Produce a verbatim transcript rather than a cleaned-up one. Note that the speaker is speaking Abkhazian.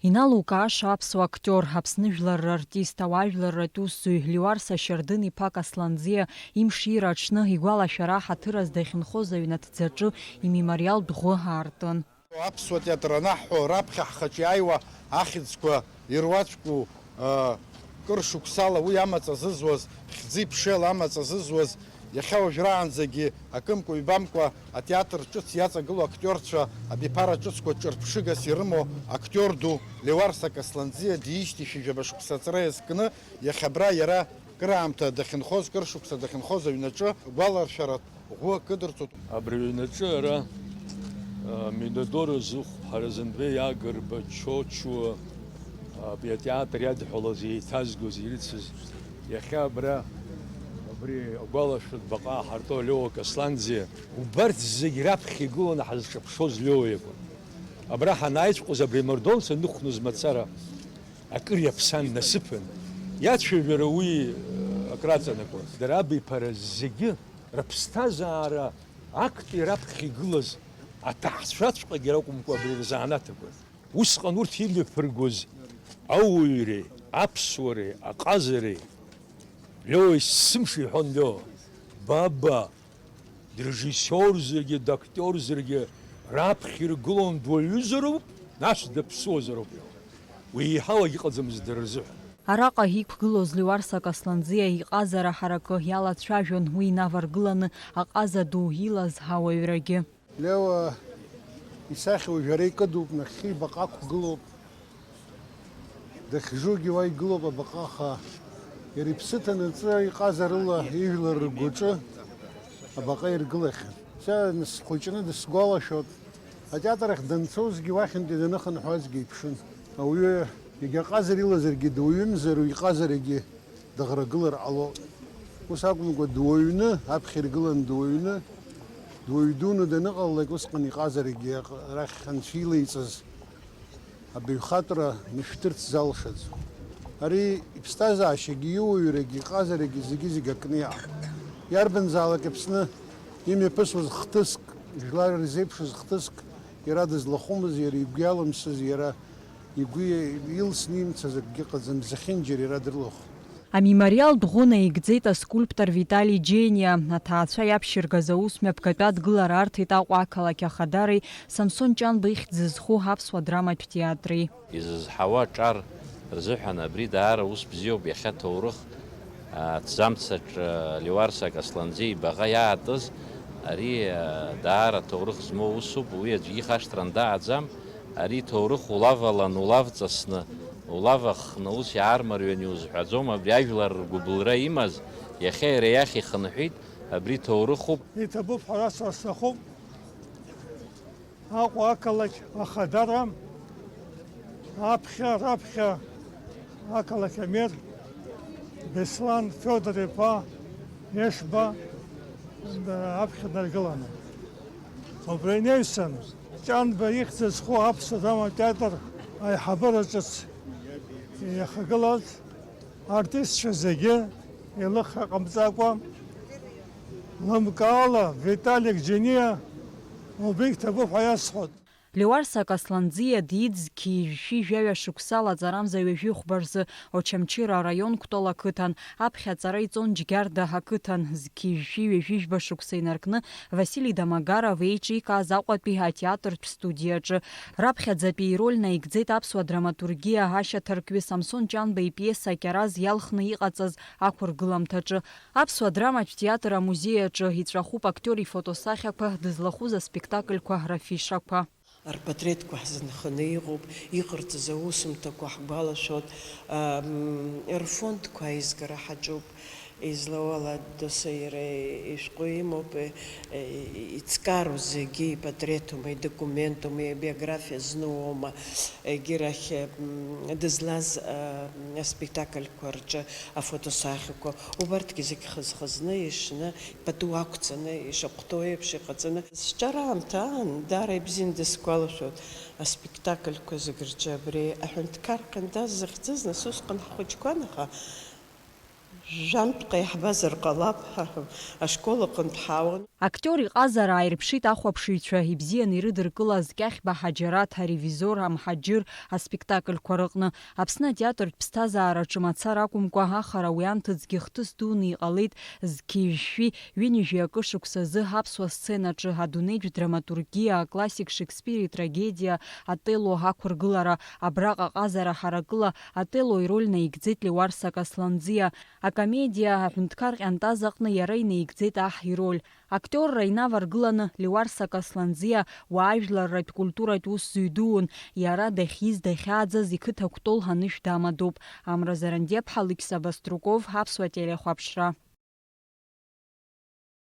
Иналукааша аԥсуа актиор, Аԥсны жәлар рартист, ауаажәларратә усзуҩ Леуарса Шьардын-иԥа Касланӡиа имшира аҽны игәалашәара аҳаҭыраз дахьынхоз аҩнаҭӡаҿы имемориалтә ӷәы аартын. Аԥсуа театр анаҳҳәо, раԥхьа ҳхаҿы иааиуа ахьӡқәа ируаӡәку, а, кыр шықәсала уи амаҵ азызуаз, хьӡи-ԥшеила амаҵ азызуаз, иахьа уажәраанӡагьы акымкәа-ҩбамкәа атеатр ҿыц иаҵагылоу актиорцәа абиԥара ҿыцқәа ҿырԥшыгас ирымоу актиор ду Леуарса Касланӡиа диижьҭеи шәи жәаба шықәса аҵра иазкны, иахьа абра иара кыраамҭа дахьынхоз, кыр шықәса дахьынхоз аҩнаҿы гәаларшәаратә ӷәы акыдырҵоит. Абри аҩнаҿы ара, а, Минодор Зыхә, Ҳарзанбеи Агрба, Чочуа, а, абри атеатр иадҳәалаз, еиҭазгоз, ирыцыз, иахьа абра, абри агәалашәатә баҟа ҳарҭо Лео Касланӡиа, убарҭ зегь раԥхьа игыланы ҳазҿаԥшуаз Лео иакәын. Абра ҳанааиҵәҟьоз абри амардуан саннықәныз мацара, акыр иаԥсан насыԥын, иацәажәара уи, э, акраҵанакуан. Дара абиԥара зегьы рыԥсҭазаара актәи раԥхьа игылаз аҭаацәаҵәҟьагьы ракәымкәа абри рзанааҭ акәын. Усҟан урҭ имҩаԥыргоз ауаҩреи, аԥсуареи, аҟазареи, Лео, есымша иҳәон Лео, ба, ба, Дырежиссиорзаргьы, дактиорзаргьы раԥхьа иргылон дуаҩызароуп, нас даԥсуазароуп ҳәа. Уи еиҳау агьыҟаӡамызт дара рзыҳәан. Араҟа иқәгылоз Леуарса Касланӡиа иҟазара ҳаракы иалацәажәон, уи инаваргыланы аҟаза ду илаз ауаҩрагьы. Леуа исахьа уажәы ара икыдуп, нахьхьи баҟа ақәгылоуп. Дахьжугьы уа игылоуп абаҟа, аха иара иԥсы ҭанаҵы иҟазарыла ижәлар ргәаҿы абаҟа иргылахьан. Са схәыҷны дысгәалашәоит, атеатр ахь данцозгьы уахьынтәи даныхынҳәуазгьы иԥшын. Ауаҩы егьа ҟазара илазаргьы дуаҩымзар, уи иҟазарагьы дыӷрагылар ҟалоит. Ус акәымкәа, дуаҩны, аԥхьа иргылан дуаҩны, дуаҩ дуны даныҟалалак, усҟан иҟазарагьы арахь анцәа илеиҵаз абаҩхатәра мышәҭырц залшаӡом. Ари иԥсҭазаашьагьы, иуаҩрагьы, иҟазарагьы зегьы-зегь акны иаҳауп. Иарбанзаалак Аԥсны имҩаԥысуаз хҭыск, жәлар ирзеиԥшыз хҭыск, иара дызлахәымыз, иара игәы иалымсыз, иара игәы илсны имцаз акгьы ыҟаӡам, зехьынџьара иара дрылахәын. Амемориалтә ӷәы наигӡеит аскульптор Витали Џьениа. Аҭаацәа иаԥшьыргаз аус мҩаԥгатәы адгылара арҭеит Аҟәа ақалақь Ахадареи Самсон Ҷанба ихьӡ зызху аԥсуа драматә театри. Изызҳауа аҿар рзыҳәан абри даара ус бзиоуп, иахьа ҭоурых, а, аҭӡамцаҿ, а, Леуарса Касланӡиа ибаҟа иаатыз, ари, а, даара ҭоурых змоу усуп, уи аӡәгьы ихашҭра андааӡам, ари ҭоурых улавалан, улавҵасны, улаваххны ус иаармарианы иузҳәаӡом, абри ажәлар ргәыбылра имаз, иахьа иара иахь ихынҳәит, абри ҭоурыхуп. Иҭабуп ҳәа расҳәар сҭахуп. Аҟәа ақалақь Ахадара аԥхьа, раԥхьа ақалақь амер Беслан Федор-иԥа Ешба аԥхьа днаргыланы. Убри инаҩсан, Ҷанба ихьӡ зху аԥсуа драматә театр аиҳабыра ҿыц иахагылаз артистцәа зегьы илыхра ҟамҵакәа, лымкаала Виталик Џьениа убригь ҭабуп ҳәа иасҳәоит. Леуарса Касланӡиа диит зқьи жәшәи жәаҩа шықәсала аҵарамза ҩажәихәба рзы Очамчыра араион Кәтол ақыҭан, аԥхьа аҵара иҵон Џьгьарда ақыҭан, зқьи жәшәи ҩажәи жәба шықәса инаркны Васили Домогаров еиҿикааз Аҟәатәи атеатртә студиаҿы. Раԥхьаӡатәи ироль наигӡеит аԥсуа драматургиа ашьаҭаркҩы Самсон Ҷанба ипиеса Кьараз иалхны иҟаҵаз ақәыргыламҭаҿы. Аԥсуа драматә театр амузеи аҿы иҵәахуп актиор ифотосахьақәа, дызлахәыз аспектакльқәа рафишақәа. Рпатреҭқәа ҳзынханы иҟоуп, иҟарҵаз аусумҭақәа ҳгәалашәоит, ам, рфондқәа аизгара ҳаҿуп, излауала, доусы иара ишәҟәы имоуп, е, е, ицкару зегьы ипатреҭума, идокументума, ибиографиа знуоума, егьирахь, м, дызлаз, а, аспектакльқәа рҿы афотосахьақәа, убарҭгьы зегь хаз-хазны ишны, пату ақәҵаны, ишахәҭоу еиԥш иҟаҵаны. Сҿара аамҭа аан, даара ибзианы дысгәалашәоит аспектакльқәа зегь рҿы абри аҳәынҭқар Ҟандаз захьӡыз, нас усҟан ҳхәыҷқәан, аха Жәантә ҟаиаҳбазар ҟалап, ҳа ашкол аҟынтә ҳаауан. Актиор иҟазара ааирԥшит ахәаԥшыҩцәа, ибзианы ирыдыркылаз Кьахьба Ҳаџьараҭ, аревизор Амҳаџьыр аспектакльқәа рыҟны. Аԥсны атеатртә ԥсҭазаараҿы мацара акәымкәа, ахара уи анҭыҵгьы хҭыс дуны иҟалеит. Зқьи жәшәи ҩынҩажәи акы шықәсазы аԥсуа сценаҿы адунеитә драматургиа, аклассик Шекспир итрагедиа Отелло ақәыргылара. Абраҟа ҟазара ҳаракыла Отелло ироль наигӡеит Леуарса Касланӡиа. Акомедиа аҳәынҭқар Ҟьантаз аҟны иара инаигӡеит аҳ ироль. Актиорра инаваргыланы Леуарса Касланӡиа уаажәларратә культуратә усзуҩ дуун. Иара дахьиз, дахьааӡаз иқыҭа Кәтол анышә дамадоуп. Амра Зарандиаԥҳа, Алықьса Баструков, Аԥсуа телехәаԥшра.